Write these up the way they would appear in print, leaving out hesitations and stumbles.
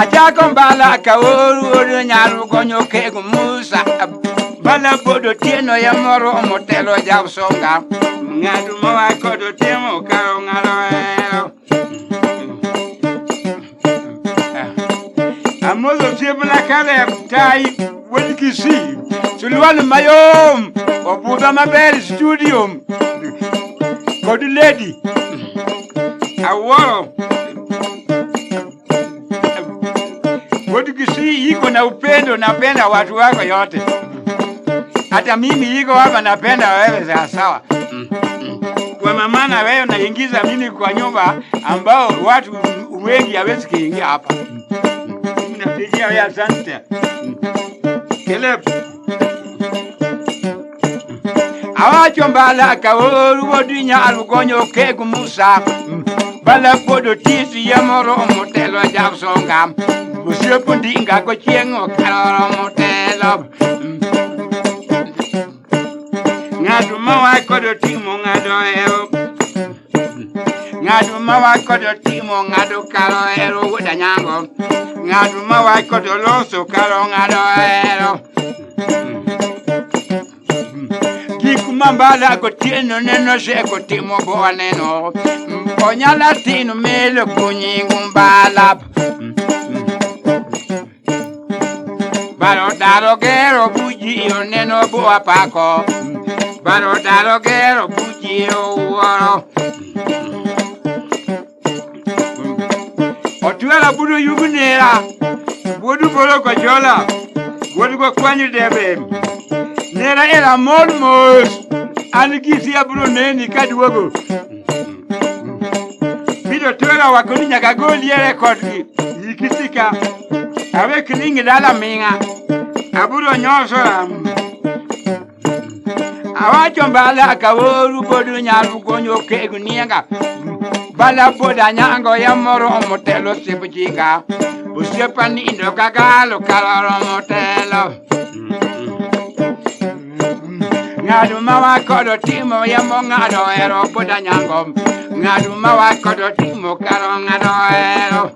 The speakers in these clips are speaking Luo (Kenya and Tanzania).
Achako mbala ka oru oru nyaru gonyo kego Musa. Bala bodo tieno ya moro omotelo jaw songa. Ng'adu mawa kodo timo karo ng'ado ero. Amodho osiepna Caleb Tai wuod Kisii. Suluali mayom obudha maber studio kod lady. Awuoro. Wuod Kisii iko na upendo, napenda watu wako yote. Hata mimi iko hapa napenda wewe sawa sawa. Kwa mama na wewe unaingiza mimi kwa nyumba ambao watu wengi hawezi kuingia hapa. Mimi napigia wewe asante. Caleb. Awacho mbala ka oru wodi nyaru gonyo kegu Musa. Bala podo tisi ya moro motelo jaw songa. Osiepo ndinga go chieng' okaroro motelo. Ng'ato ma wakodo timo ng'ado hero. Ng'ato ma wakodo timo ng'ado karo hero wuod Anyango. Ng'ato ma wakodo loso karo ng'ado hero. Gik ma mbala gotieno neno seko timo bo aneno. Onyala tino melo kunyingu mbala. Baro daro gero buji oneno bo apako. Baro daro gero buji owuoro. Otwera budo yugu nera. Wuodu bolo kochola. Wuodu go kwanyo debe. Nera era mol mos. An gisi abiro neni kaduogo. Biro twera wako ni nyaka golie rekod gi. Ikisika. Awe kilingi dala ming'a. Abiro nyosora. Awacho mbala ka oru bodu nyaru gonyo kegu nienga. Bala boda nyango ya moro omotelo sibu jinga. Osiepa nindo kagalo kaloro motelo. Ng'ado ma wakodo timo yamo ng'ado ero boda nyango. Ng'ado ma wakodo timo karo ng'ado ero.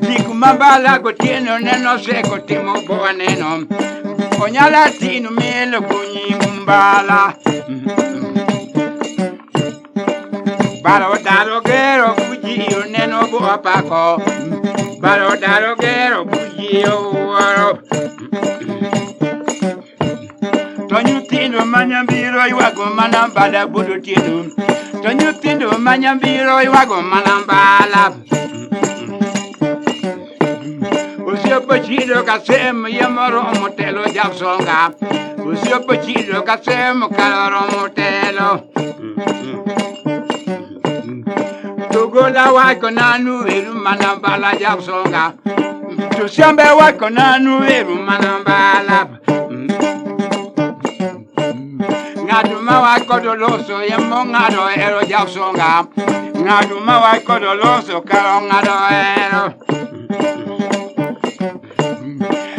Gik ma mbala gotieno neno seko timo bo aneno. Onyala tino melo kunyingu mbala. Baro daro gero buji oneno bo apako. Baro daro gero buji owuoro. To nyithindo ma nyambiro ywago mana mbala budo tieno. To nyithindo ma nyambiro ywago mana mbala. Osiepo chido kasem yemoro omotelo jasonga. Osiepo chido kasem kaloro motelo. Togola wako nanu eru mana mbala jasonga. Tusiambe wako nanu eru mana mbala. Ng'ado ma wakodo loso yemo ng'ado ero jasonga. Ng'ado ma wakodo loso karo ng'ado ero.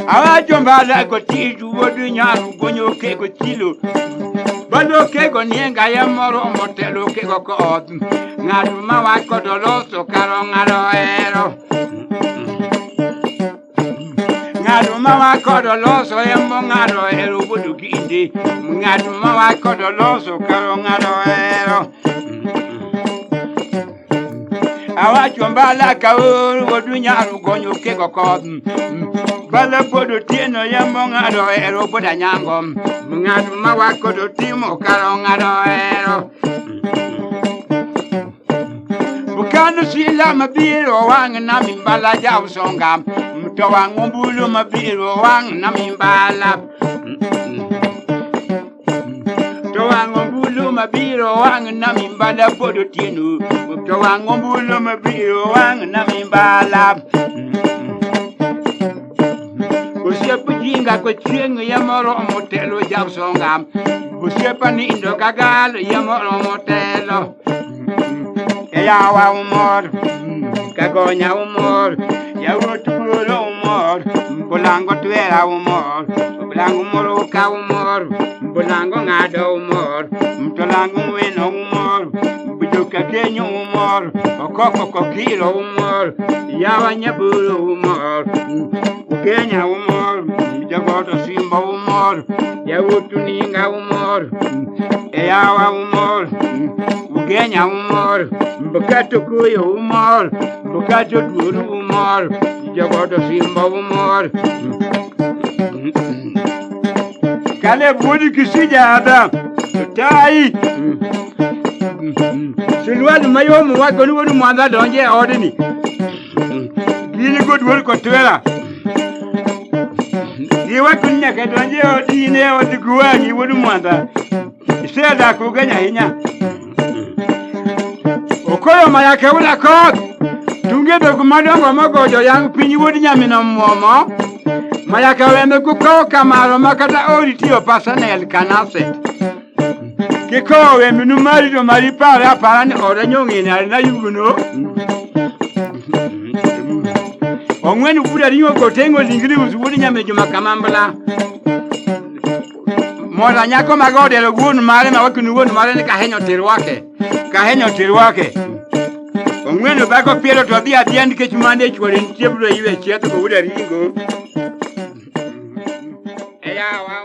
Awacho mbala go tiju wodu nyaru gonyo kego chilo. Balo kego nienga ya moro motelo kego koot. Ng'ado ma wakodo loso karo ng'ado ero. Ng'ado ma wakodo loso yemo ng'ado ero budu kinde. Ng'ado ma wakodo loso karo ng'ado ero. Awacho mbala ka oru wodu nyaru gonyo kego koth. Bala bodo tieno yamo ng'ado ero boda nyango. Ng'ado ma wakodo timo karo ng'ado ero. Bukano sila mabiro wang' na mimbala jaw songa. To wang' ombulu mabiro wang' na mimbala. To wang' ombulu mabiro wang' na mimbala bodo tieno. To wang' ombulu mabiro wang' na mimbala. Osiepo jinga ko chieng' yamoro motelo jaw songa. Osiepa nindo kagalo yamoro motelo. Yawa umor, kagonya umor, yawuot bulo umor, bulango twera umor, bulango moroka umor, bulango ng'ado umor, mtolango mweno umor, bujoke Kakenyo umor, Okoko Kokilo umor, Yawa Nyaburo umor, Ugenya umor, Jogoto Simba umor, Yawutu Ninga umor, Eyawa umor, Ugenya umor, Mbukato Kuyo umor, Mbukato Duru umor, Jogoto Simba umor. Kale wuod Kisija Adam, Tai. Silwal mayom wako ni wuod Mwanza donje e odni. Gin goduor kotwera. Giwako ni nyaka donje e odi in e od gweng'i wuod Mwanza. Isedak Ugenya ahinya. Okoyo mayaka ula koth. Tunge dhok madongo mogojo yang piny wuod nyamino muomo. Mayaka wembe kukowo kamaro ma kata ori tiyo personel kanaset. Kikowo wembe nu mari to mari pare apara ni oda nyong'ini ari na yuguno. Ong'wen wuda ring'o kotengo lingri us wuod nyame juma kamambla. Mola nyako magodelo wuon mare ma wakni wuon mare ni kahenyo tirwake. Kahenyo tirwake. Ong'weno bako piero to dhi adhiya nikech mane chwore nitie biro ywe chieth to wuda ringo. Eyawa.